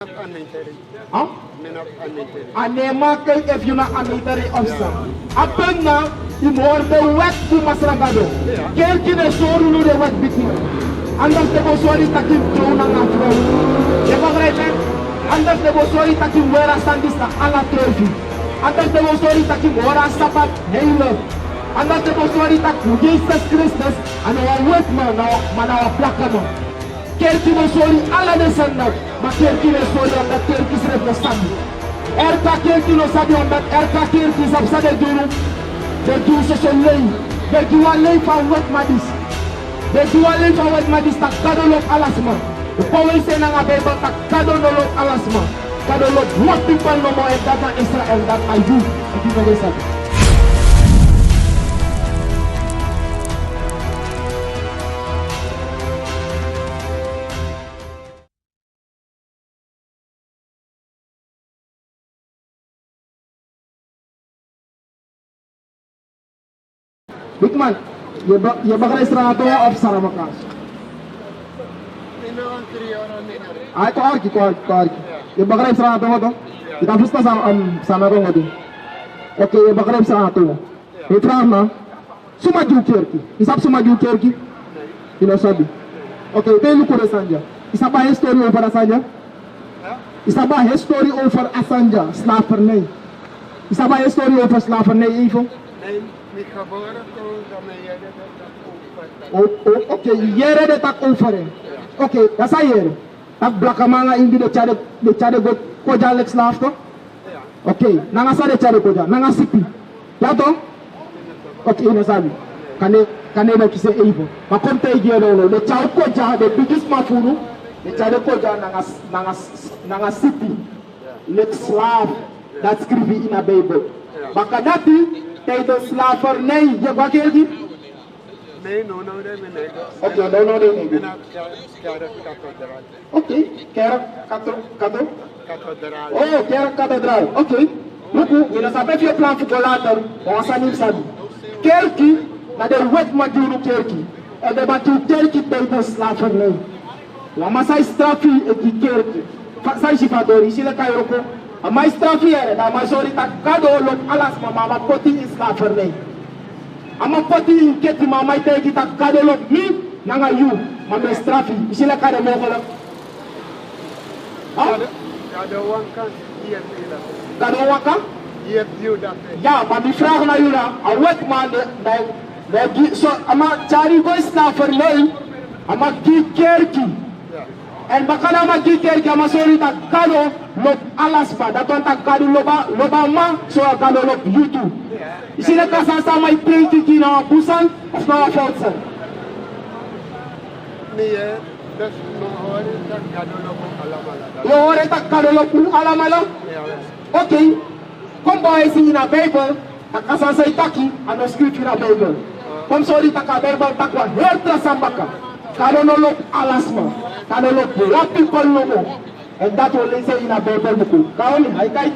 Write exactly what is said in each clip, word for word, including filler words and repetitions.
Huh? A no e maki uit efu yu na anointed of san. A punt na, yu mus hori den wet fu Masra Gado. Kerki no e sori unu den wet, bigi man. Anders den bo sori taki yu mus trow nanga frow. Yu e begrijp? Anders den bo sori taki yu mus weri a sani disi na ala trow fu yu. Anders den bo sori taki yu mus hori a Sabat heilig. Anders den bo sori taki Yesus Kristus a no wan wetiman, ma na wan blakaman. Kerki no sori ala den sani dati, ma kerki no sori omdat kerki srefi no sabi. Elke kerki no sabi omdat elke kerki sabi san den du. Den du soso lei. Den gi wan lei fu a wetiman disi. Den du wan lei fu a wetiman disi taki Gado lobi ala sma. Wi poi wi e si nanga Bijbel taki Gado no lobi ala sma. Gado lobi wan pipel nomo, èn dati na Israel, dati na yu. Efu yu no de sabi. Bigi man, yu e be-, yu e begrijp san a tongo of san a maka? Ai, kon arki, kon arki, kon arki. Yu e begrijp san a tongo, toch? Yu e frustan san, um, san a tongo, toch? Oké, yu e begrijp san a tongo. Mi e vraag na, suma gi yu kerki? Yu sabi suma gi yu kerki? Yu no sabi. Oké, te yu luku den sani dya. Yu sabi a history over a sani dya? Yu sabi a history over a sani dya, slavernij? Yu sabi a history over slavernij, even? Nee, mi geboren toen, dan mi yere den taki over. O, o, oké, yu yere den taki over, hè? Oké, dati san yu yere. Taki blakaman nanga Ingi den tyari den, den tyari den go, kon dya leki slaaf, toch? Oké, nanga san den tyari den kon dya? Nanga sipi. Ya toch? Oké, yu no sabi. Kande, kande yu no kisi en even. Ma kon mi taigi yu now, now. Den tyari kon dya, den bigi sma fu unu, den tyari den kon dya nanga, nanga, nanga sipi. Leki slaaf. Dati skrifi ini a Bijbel. Bakadati, tijdens slavernij, yu e go a kerki? Nee, no, no, no, no, no. Oké, no, no, no, no. Mi na kerk, kerk kathedraal. Oké, kerk katho-, katho-? Kathedraal. Oh, kerk kathedraal. Oké. Luku, mi no sabi efu yu e plan fu go later, ma wan sani mi sabi. Kerki, na den wetiman gi unu kerki. Èn den man gi unu kerki tijdens slavernij. Wan man san e strafu yu e gi kerki. Fa, san yu si fu a dori, yu si leki a e wroko. A man e strafu yu, yere, dan a man e sori taki Gado lobi ala sma, ma a man poti yu ini slavernij. A man poti yu ini keti, ma a man e taigi taki Gado lobi mi nanga yu, ma mi e strafu yu. Yu si leki a de mogelijk? Huh? Gado, Gado wani kan yepi yu dati. Gado wani kan? Yepi yu dati. Ya, ma mi vraag na yu na, a wetiman de, de, de gi, so, a man tyari yu go ini slavernij, a man gi yu kerki. Ya. Èn bakadati a man gi yu kerki, a man sori yu taki Gado lobi ala sma. Dati wani taki Gado lobi a, lobi a man, so Gado lobi yu tu. Yu si leki a sani san a man e preiki gi yu, na wan bun sani, of na wan fowtu sani? Mi yere, dus mi hori taki Gado lobi un alamala. Yu hori taki Gado lobi un alamala? Ya, ya. Oké. Kon bai si ini a Bijbel, taki a sani san yu taki, a no skrifi ini a Bijbel. Kon sori taki a Bijbel taki wan heri tra sani baka. Gado no lobi ala sma. Gado lobi wan pipel nomo. Èn dati wi o leisi ini a Bijbel buku. Kon a ini, ai kai.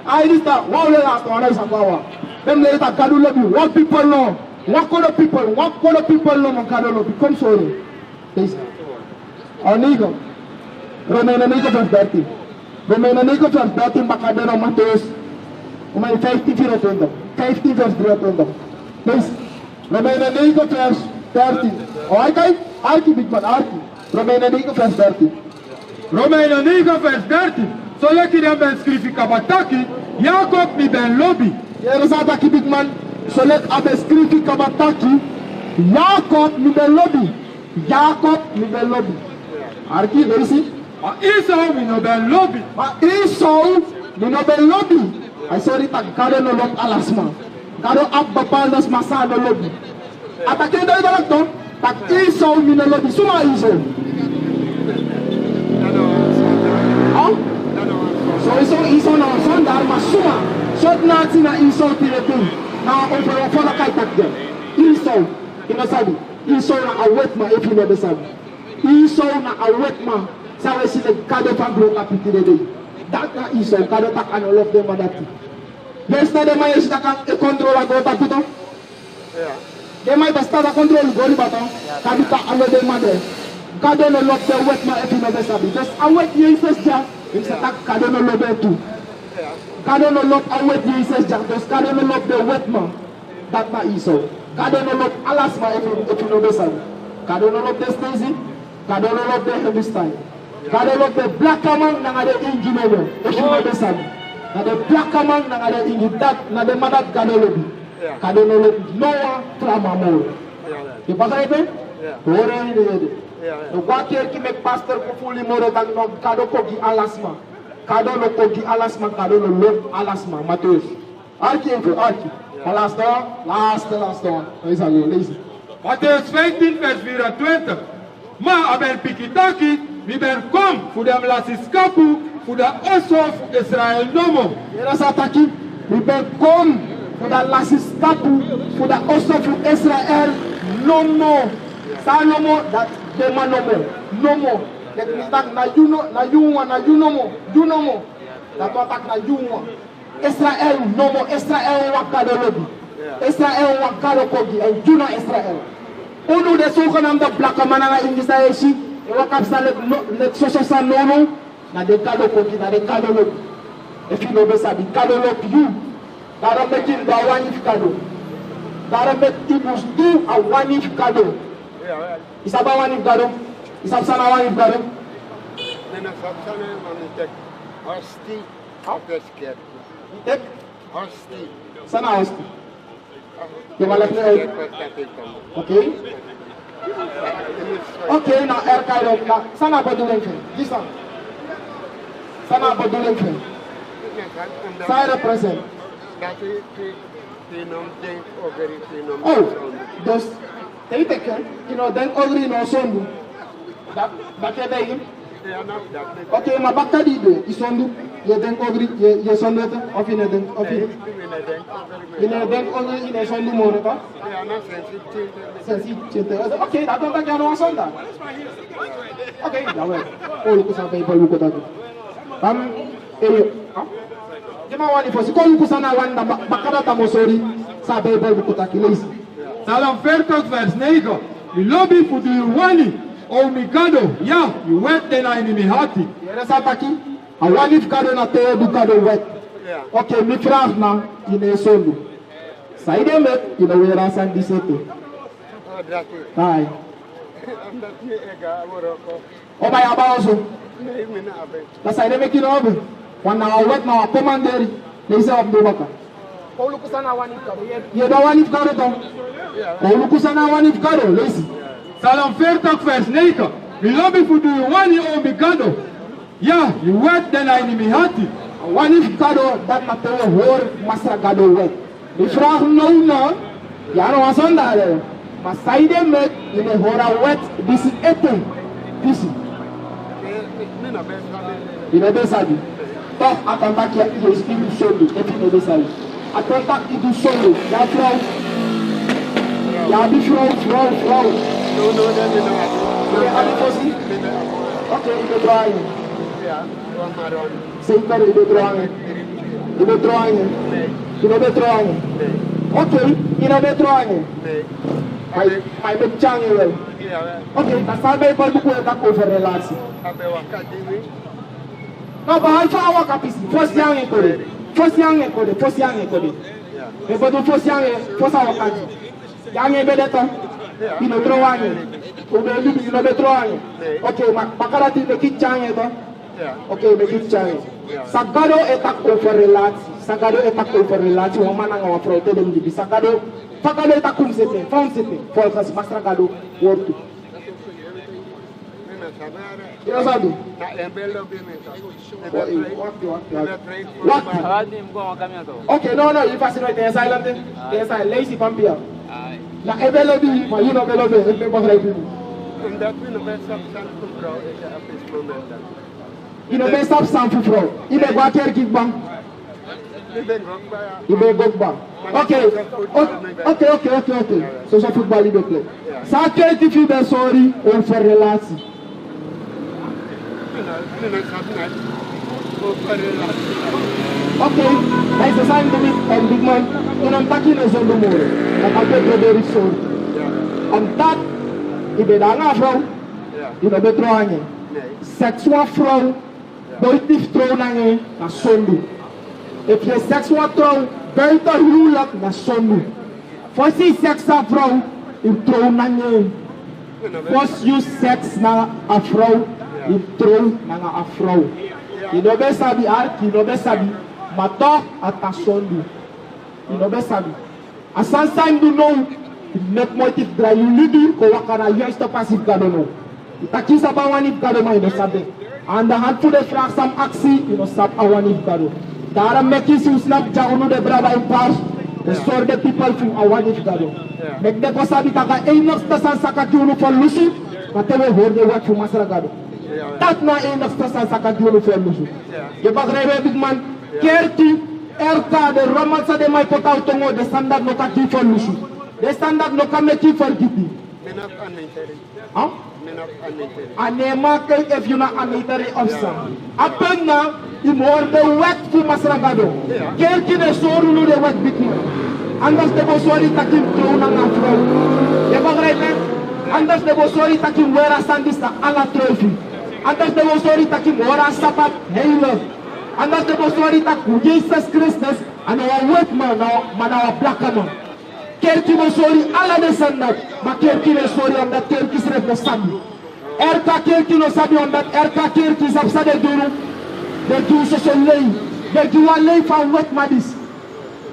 Ai disi, wan o leri a sani, wan o leisi a sani. Den leri taki Gado lobi wan pipel nomo. Wan kodo pipel, wan kodo pipel nomo Gado lobi. Kon sori. Leisi. A negen. Romeinen negen vers dertien. Romeinen negen vers dertien, baka de na Mattheus. Romeinen vijftien vierentwintig. Vijftien vers drieëntwintig. Leisi. Romeinen negen vers dertien. O, ai kai, arki, bigi man, arki. Romeinen negen vers dertien. Romeinen negen vers dertien. Soleki den ben skrifi kaba taki, Jakob mi ben lobi. Yere san a taki, bigi man. Soleki a ben skrifi kaba taki, Jakob mi ben lobi. Jakob mi ben lobi. Arki, leisi. Ma Esau mi no ben lobi. Ma Esau mi no ben lobi. A e sori taki Gado no lobi ala sma. Gado abi bepaalde sma san a no lobi. A taki en duidelijk toch, taki Esau mi no lobi. Suma Esau? Huh? Sowieso Esau na wan zondaar, ma suma? Sortu nati na Esau tide tu? Na wan overval a e taki den. Esau, yu no sabi. Esau na a wetiman, efu yu no ben sabi. Esau na a wetiman san wi e si leki Gado fu a grontapu tide dei. Dati na Esau, Gado taki a no lobi den man dati. Yu e si den man yu e si taki e kontrol a grontapu tu? Den man e bestaan a kontrol go liba tu. Gado taki a no den man de. Gado no lobi den wetiman efu yu no ben sabi. Dus a wet Yesus dya, Yu sa taki Gado no lobi en tu. Gado no lobi a wet di Yesus dya, dus Gado no lobi den wetiman. Dati na Esau. Gado no lobi ala sma, efu, efu yu no ben sabi. Gado no lobi den Stacy, Gado no lobi den Hindustan. Gado lobi den blakaman nanga den Ingi nomo, efu yu no ben sabi. Na den blakaman nanga den Ingi, dati na den man dati Gado lobi. Gado no lobi no wan tra man moro. Yu begrijp? Hori en ini yu ede. No go a kerki meki pastor kon furu yu moro, dan no, Gado kon gi ala sma. Gado no kon gi ala sma, Gado no lobi ala sma. Mattheus. Arki even, arki. Laatste, laatste, laatste. Lees, lees. Matthäus vijftien, vers vierentwintig. Ma a ben piki taki, mi ben kon fu den lasi skapu fu den oso fu Israel nomo. Yere san a taki, mi ben kon fu den lasi skapu fu den oso fu Israel nomo. San nomo? Dati den man nomo. Nomo. Leki mi taki na yu no, na yu wan, na yu nomo, yu nomo. Dati wani taki na yu wan. Israel nomo, Israel wan Gado lobi. Israel wan Gado kon gi, èn yu na Israel. Unu den zogenaamde blakaman nanga Ingi san yu e si e waka psa leki, no, leki soso sani, no, no. Na den Gado kon gi, na den Gado lobi. Efu yu no ben sabi, Gado lobi yu. Daarom meki yu mus du a wani fu Gado. Daarom meki yu mus du a wani fu Gado. Yu sabi a wani fu Gado? Yu sabi san na a wani fu Gado? Mi no sabi san na a wani fu Gado. Hosti. Yu teki? Hosti. San na hosti? Yu man leki mi uit. Oké. Oké, na erka yu na. San na a bedoeling fu en? Gi san? San na a bedoeling fu en? San yu represent? Oh, dus te yu teki en, yu no denki ogri, yu no sondu. Dati, dati e taigi. Oké, ma baka di yu de, yu sondu, yu e denki ogri, yu e, yu e sondu ete, of yu no e denki, of yu, yu no e denki ogri, yu no e sondu moro, toch? Sensi yu pikin ete. Oké, dati wani taki yu no wani sondu. Oké, jawel. Kon luku san Bijbel buku taki. Bam, eyo. Gi mi a wani fosi, kon luku san na a wani, dan ba-, baka dati a mus sori san Bijbel buku taki. Leisi. Psalm veertig vers negen. Mi lobi fu du yu wani, o mi Gado, ya, yu wet de na ini mi ati. Yere san a taki, a wani fu Gado na te yu e du Gado wet. Oké, mi vraag na, yu no e sondu. Saide meki yu no weri a sani disi ete? Ai. O, ma yu abi a oso. Dan saide meki yu no abi? Want na wan wet, na wan komanderi. Leisi, a wan bun baka. Kon luku san na a wani fu Gado. Yu e du a wani fu Gado, toch? Kon luku san na a wani fu Gado. Leisi. Psalm veertig vers negen. Mi lobi fu du yu wani, o mi Gado. Ya, yu wet de na ini mi ati. A wani fu Gado, dati na te yu e hori Masra Gado wet. Mi vraag now na, yu no wani sondu. Ma saide meki yu no e hori a wet disi ete? Disi. Yu no ben sabi. Toch a kan taki yu e, yu e sondu, efu yu no ben sabi. A kan taki yu du sondu. Yu abi frow? Yu abi frow, frow, frow? No, no, no, no, no. Yu abi fosi? Oké, yu ben dro anga en. Seker yu ben dro anga en? Yu ben dro anga en? Yu no ben dro anga en? Oké, yu no ben dro anga en. Ma yu, ma yu ben tyari anga en wel. Oké, dan san Bijbel buku e taki over relasi? No, behalve a waka pisi. Fosi yu anga en kode. Fosi yu anga en kode. Fosi yu anga en kode. Bijbel du fosi yu anga en, fosi a waka gi. Yu anga en ben de, toch? Yu no dro anga en. Yu ben libi, yu no ben dro anga en. Oké, ma baka dati meki yu tyari anga en, toch? Oké, meki yu tyari anga en. San Gado e taki over relasi? San Gado e taki over relasi wan man nanga wan frow te den libi? San Gado, fa Gado e taki un mus de, fa un mus de, volgens Masra Gado wortu? Yu no sabi? Wakti, wakti, wakti. Wakti. Oké, no, no, yu fasi no ete, yu e silent, yu e silent, leisi, pampia. Na en ben lobi, ma yu no ben lobi, efu mi e begrijp yu. Omdat wi no ben sabi san fu frow ete a disi moment. Yu no ben sabi san fu frow. Yu ben go a kerki kba. Yu ben go kba. Oké. Oké, oké, oké, oké. Soso futbal yu ben play. San a kerki fu yu ben sori over relasi? Oké. Ai, so san yu du, mi, en big man. Yu no taki yu no e sondu moro. Dati a ben proberi sori. Omdat yu ben de nanga a frow. Yu no ben dro anga en. Seks wan frow. Noiti fu trow nanga en na sondu. Efu yu e seks wan trow buiten huwelijk na sondu. Fosi yu seks a frow, yu mus trow nanga en. Fosi yu seks nanga a frow, yu mus trow nanga a frow. Yu no ben sabi arki, yu no ben sabi, ma toch a tan sondu. Yu no ben sabi. A sani san yu mus du now, yu mus meki moiti fu drai yu libi kon waka na a juiste pasi fu Gado now. Yu taki yu sabi a wani fu Gado, ma yu no sabi en. Aan de hand fu den vraag san mi aksi, yu no sabi a wani fu Gado. Daarom meki yu si un snap dya unu de brada in pars, den sori den pipel fu a wani fu Gado. Meki den kon sabi taki a enigste sani san kan gi unu ferlusu, na te wi e hori den wet fu Masra Gado. Dati na a enigste sani san kan gi unu ferlusu. Yu e begrijp, bigi man? Kerki, R K, den rommel san den man e poti a tongo, den sani dati no kan gi ferlusu. Den sani dati no kan meki fergiti. Huh? A no e maki uit efu yu na anointed of san. A punt na, yu mus hori den wet fu Masra Gado. Kerki no e sori unu den wet, bigi man. Anders den bo sori taki yu mus trow nanga frow. Yu e begrijp? Anders den bo sori taki yu mus weri a sani disi na ala trow fu yu. Anders den bo sori taki yu mus hori a Sabat heilig. Anders den bo sori taki Jesus Kristus a no wan wetiman, no, ma na wan blakaman. Kerki bo sori ala den sani dati, ma kerki no e sori, omdat kerki srefi no sabi. R K kerki no sabi, omdat R K kerki, sabi san den du? Den du soso lei. Den gi wan lei fu a wetiman disi.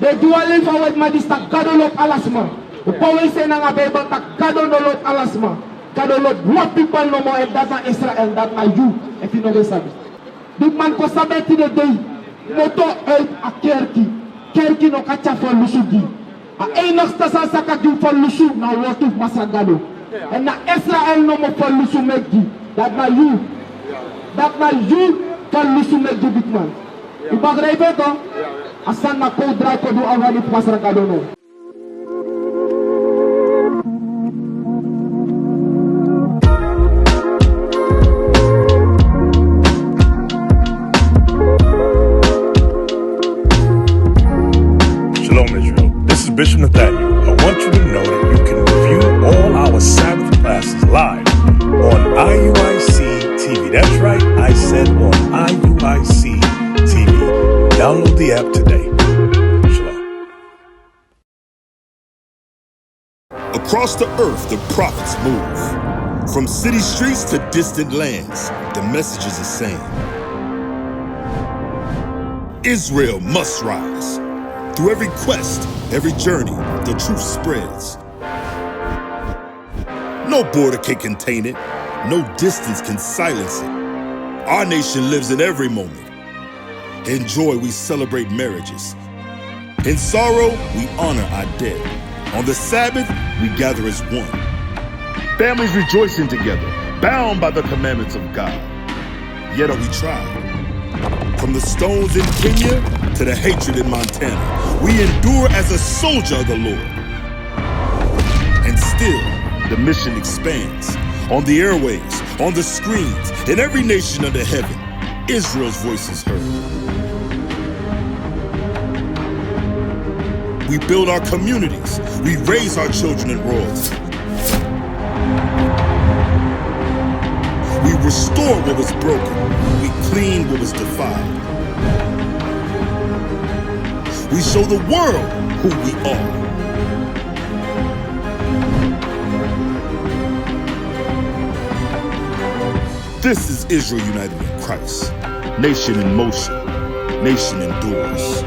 Den gi wan lei fu a wetiman disi taki Gado lobi ala sma. Un poti wan sani nanga Bijbel taki Gado no lobi ala sma. Gado lobi wan pipel nomo, èn dati na Israel, dati na yu, efu yu no ben sabi. Bigi man, kon sabi en tide dei. Moto uit a kerki. Kerki no kan tyari ferlusu gi. A enigste sani san kan gi ferlusu na wortu fu Masra Gado. Èn na Israel nomo ferlusu meki gi. Dati na yu. Dati na yu ferlusu meki gi, bigi man. Yu e begrijp en toch? A sani na kon drai kon du a wani fu Masra Gado now. Shalom, Israel. This is Bishop Nathaniel. I want you to know that you can view all our Sabbath classes live on I U I C T V. That's right, I said on I U I C T V. Download the app today. Shalom. Across the earth, the prophets move. From city streets to distant lands, the message is the same. Israel must rise. Through every quest, every journey, the truth spreads. No border can contain it. No distance can silence it. Our nation lives in every moment. In joy, we celebrate marriages. In sorrow, we honor our dead. On the Sabbath, we gather as one. Families rejoicing together, bound by the commandments of God. Yet are we tried. From the stones in Kenya to the hatred in Montana, we endure as a soldier of the Lord. And still, the mission expands. On the airwaves, on the screens, in every nation under heaven, Israel's voice is heard. We build our communities. We raise our children in royalty. We restore what was broken. We clean what was defiled. We show the world who we are. This is Israel united in Christ. Nation in motion. Nation endures.